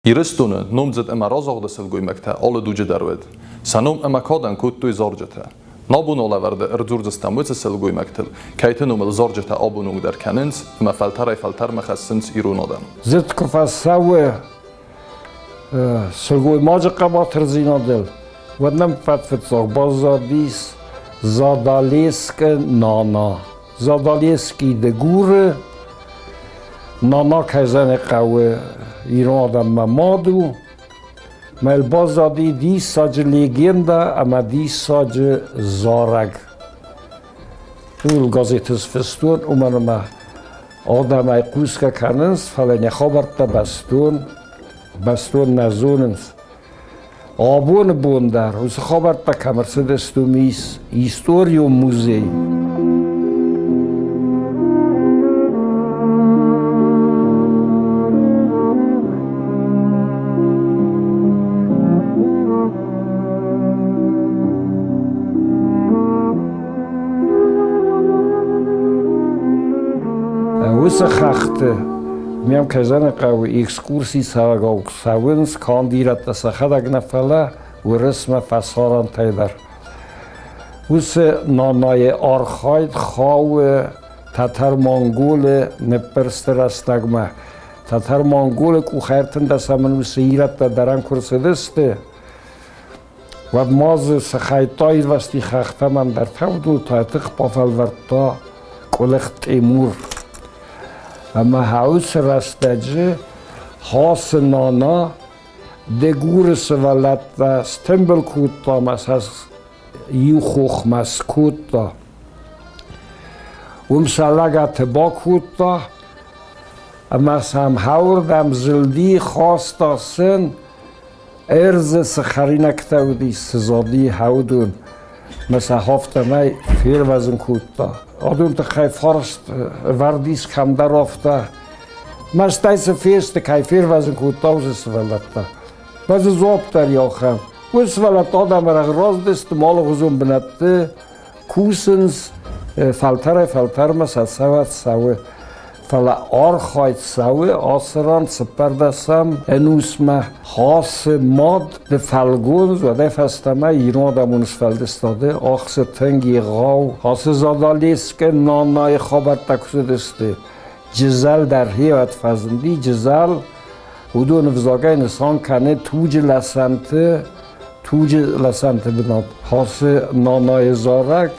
Ирыстоны номдзыд ӕмӕ разагъды сылгоймӕгтӕ алы дуджы дӕр уыд. Сӕ ном ӕмӕ кадӕн кодтой зарджытӕ. Набон алӕвӕрды ӕрдзурдзыстӕм уыцы сылгоймӕгтыл, кӕйты номыл зарджытӕ абон онг дӕр кӕнынц ӕмӕ фӕлтӕрӕй-фӕлтӕрмӕ хӕссынц ирон адӕм. Дзырд куы фӕцӕуы сылгоймаджы хъӕбатырдзинадыл, уӕд нӕм фӕд-фыццаг баззадис Задалескы нана. Задалески Дыгуры, Нана кӕй хъӕуы ирон адӕммӕ мад у. Мӕл баззади диссаджы легендӕ ӕмӕ диссаджы зарӕг. Ууыл газеты сфыстон, уымӕн ӕмӕ адӕмӕй хъусгӕ кӕнынц, фӕлӕ нӕ хабӕрттӕ бӕстон, бӕстон нӕ зонынц. Абоны бон дӕр уыцы хабӕрттӕ кӕм ӕрцыдысты, уым ис историон музей. Уыцы хӕхты мӕм кӕй зӕгъын хъӕуы, экскурси цӕуӕгау Цӕуынц канд ирӕттӕ сӕхӕдӕг нӕ, фӕлӕ Уырысмӕ фӕсарӕнтӕй дӕр. Уыцы нанайы архайд хауы тӕтӕр-монголы ныббырсты рӕстӕгмӕ. Тӕтӕр-монголы къухӕртындӕсӕмын уыцы ирӕттӕ дӕрӕн куы рцыдысты, уӕд ма дзы цы хӕйттӕ ирвӕзти хӕхтӕм ӕндӕртӕ, уыдон та тых бафӕлвӕрдта Къуылых Тъемур. Ӕмӕ уыцы рӕстӕджы Хасы нана Дегуры сывӕллӕттӕ стымбыл кодта ӕмӕ сӕ иу хохмӕ скодта. Уым сӕ лӕгӕты бакодта ӕмӕ сӕм хауырдӕм зылди, хаста сын, ӕрдзы цы хӕринӕгтӕ уыди, цы зади хӕудон, ӕмӕ сӕ афтӕмӕй фервӕзын кодта. Адон тыххӕй фарст ӕвӕрд ис кӕмдӕр афтӕ. Мӕстӕй цы фесты, кӕй фервӕзын кодта, уыцы сывӕллӕттӕ. Мӕ дзы дзуапп дӕр ахӕм. Уыцы сывӕллӕттӕ адӕмы раздысты алыгъуызон бынӕтты, кусынц, фӕлтӕрӕй-фӕлтӕрмӕ сӕ цӕуӕт цӕуы. Фӕлӕ архайд цӕуы ацы ран цыппӕрдӕсӕм ӕнусмӕ. Хасы мад ды фӕлгондз уӕдӕй фӕстӕмӕ ирон адӕмон сфӕлдыстады ахсы тынг егъау. Ацы Задалескы нанайы хабӕрттӕ куы цыдысты, Джызӕл дӕр хиуӕд фӕзынди. Джызӕл уыдоны взагӕй нысан кӕны туджы лӕсӕнты, туджы лӕсӕнты бынат. Хасы нанайы зарӕг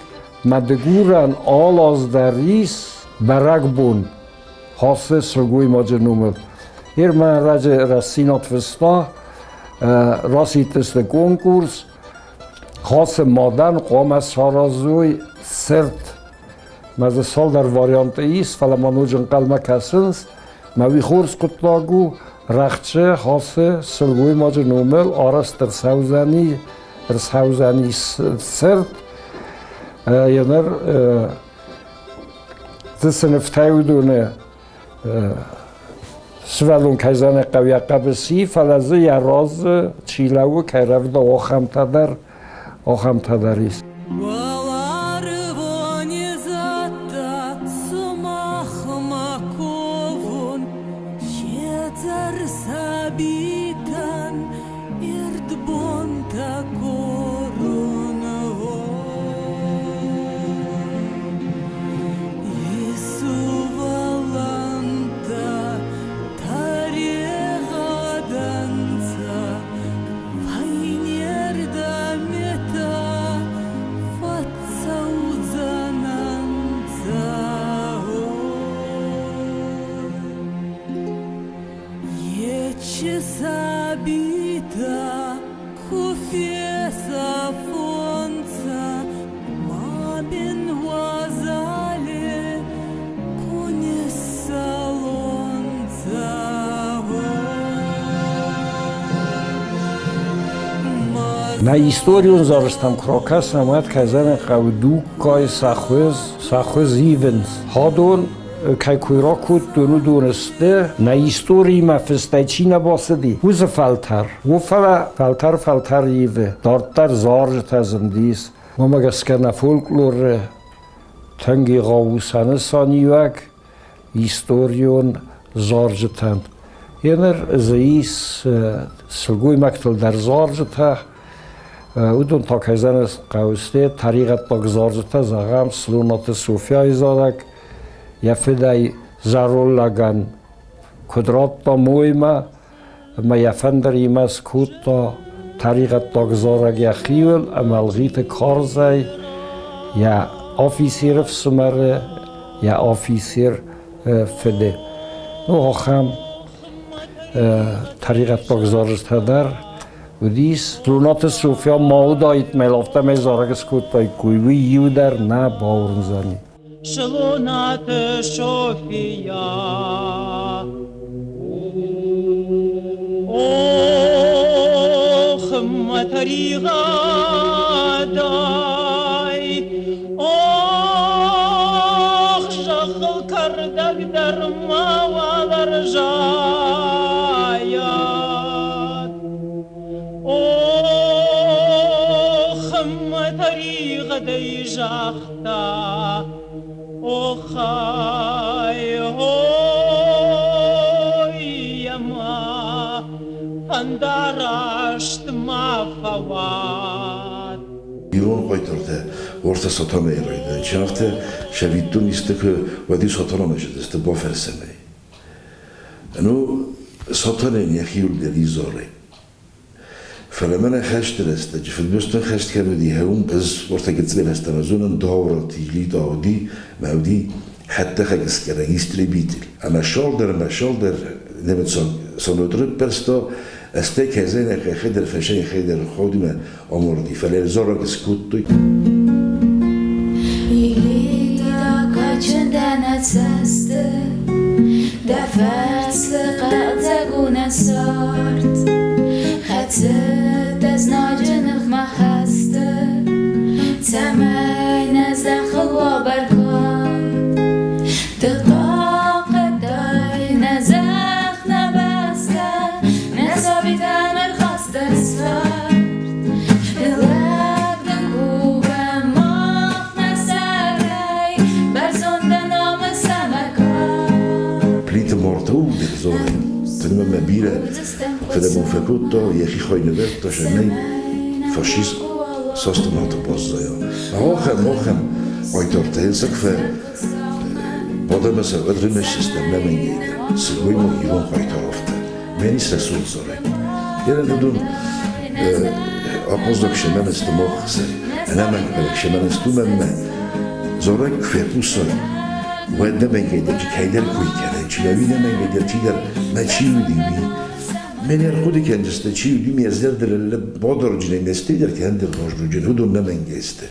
мӕ дыгурӕн ал аз дӕр ис бӕрӕгбон Хасы сылгоймаджы номыл. Ир мӕ раджы Рӕстдзинад фыста, расидтысты конкурс, Хасы мадӕн хъуамӕ саразой цырт. Мӕ дзы цалдӕр варианты ис, фӕлӕ ма ноджы ӕнхъӕлмӕ кӕсынц. Мӕ уый хорз хъуыддаг у, рӕхджы Хасы сылгоймаджы номыл арӕзт ӕрцӕудзӕни, ӕрцӕудзӕни цырт. Еныр дзы цы нывтӕй уыдоны сывӕллон кӕй зӕны хъӕуы йӕ хъӕбысы, фӕлӕ дзы йӕ разы чи лӕууы, кӕй рӕвдауы, ахӕмтӕ дӕр, ахӕмтӕ дӕр ис. Уӕларвон изӕдтӕ сымахмӕ кувун, седзӕр сабитӕн ирд бонтӕ корун. Исувӕллӕнттӕ тӕрегъӕдӕнцӕ, фӕйнердӕметӕ фӕццӕудзӕнӕнцӕ. Ечи сабийтӕ ку фесӕфонцӕ, мамин уазали ку ниссӕлонцӕ. Нӕ историон зарджытӕм куы ракӕсӕм, уӕд кӕй зӕгъын хъӕуы, дуггай сӕ хуыз, сӕ хуыз ивынц. Хадон кӕй кой ракодтон, уыдон сты, нӕ историимӕ фыстӕй чи нӕ бацыди, уыцы фӕлтӕр. О, фӕлӕ фӕлтӕр фӕлтӕр ивы. Дарддӕр зарджытӕ зындис. Уымӕ гӕсгӕ нӕ фольклоры тынг егъау у сӕ нысаниуӕг историон зарджытӕн. Еныр дзы ис сылгоймӕгтыл дӕр зарджытӕ, уыдон та кӕй зӕгъын хъӕуы сты тӕригъӕддаг зарджытӕ, зӕгъӕм, Слонаты Софьяйы зарӕг, йӕ фыдӕй зӕронд лӕгӕн куыд радта моймӕ, ӕмӕ йӕ фӕндыримӕ скодта тӕригъӕддаг зарӕг йӕхиуыл ӕмӕ ӕлгъиты карзӕй йӕ афицеры фсымӕры, йӕ афицер фыды. Ну, ахӕм тӕригъӕддаг зарджытӕ дӕр уыдис. Слонаты Софья ма уыдаид, мӕ афтӕмӕй зарӕг скодтаиккой, уый иу дӕр нӕ бауырндзӕни. Слонаты София. Ох, мӕ тӕригъӕдӕй, ох, зӕххыл кӕрдӕг дӕр мауал ӕрзайӕд. Ох, мӕ тӕригъӕдӕй загъта, охай, ой, ӕмӕ фӕндараст ма фӕуӕд. Ирон хъайтартӕ уартӕ Сатанайы райдайӕн чи афтӕ сӕвиттон исты куы уӕд-иу Сатанамӕ зыдысты бафӕрсӕнӕй. Ну, Сатанайӕн йӕхиуыл дӕр изӕрӕй. Фӕлӕ мӕнӕ хӕсты рӕстӕджы фыдбылызтӕн хӕст кӕм уыди, уым ӕз уартӕ гыццылӕй фӕстӕмӕ зонын, Дауыраты Илитъа уыди, мӕ уыди хӕдтӕхӕгскъӕрӕг истребитель. Ӕмӕ шалдӕр ӕмӕ шалдӕр немыцаг самолет рыппӕрста, ӕстӕй кӕй хӕдӕр фӕсӕй хӕдӕр хаудимӕ амарди, фӕлӕ зарӕг скодтой. Дӕ фӕрцы хъӕлдзӕг у нӕ цард, Хӕцыд ӕзнаджы ныхмӕ хӕсты, Цӕмӕй нӕ зӕххыл уа бӕркад. Ды хъахъхъӕдтай нӕ зӕхх, нӕ бӕстӕ, Нӕ сабитӕн ӕрхаста цард. Лӕг дын кувӕм мах нӕ сӕрӕй, Бӕрзонд дӕ намыс ӕмӕ кад. Плиты Марта у зоны. Тынмӕ мӕ бирӕ фыдӕбон фӕкодта, йӕхи хай нывӕрдта, сӕнӕй фашизм састыматы баззайа. Ахӕм, ахӕм хъайтартӕ ӕцӕг фӕ бадӕмӕ сӕ ӕдремӕссистӕм нӕ мӕнгейдӕ. Сылгоймаг ирон хъайтар афтӕ. Мӕн ис рӕсугъд зарӕг. Ерӕн ахъаззаг шемӕнӕсты мах ӕнӕмӕнг шемӕнӕсту мӕнмӕ зарӕг куы фехъусай, уӕд нӕмӕнгӕйдӕр чи кӕйдӕр кой кӕнӕ, чи ӕви нӕмӕнгӕйдӕр чидӕр мӕ чи уыди, уый. Мӕн ӕрхъуыды кӕндзысты, чи уыди, ме зӕрдыл бадарджынӕй ме стейдӕр кӕндӕр раздуджын, уыдон нӕмӕнгӕй сты.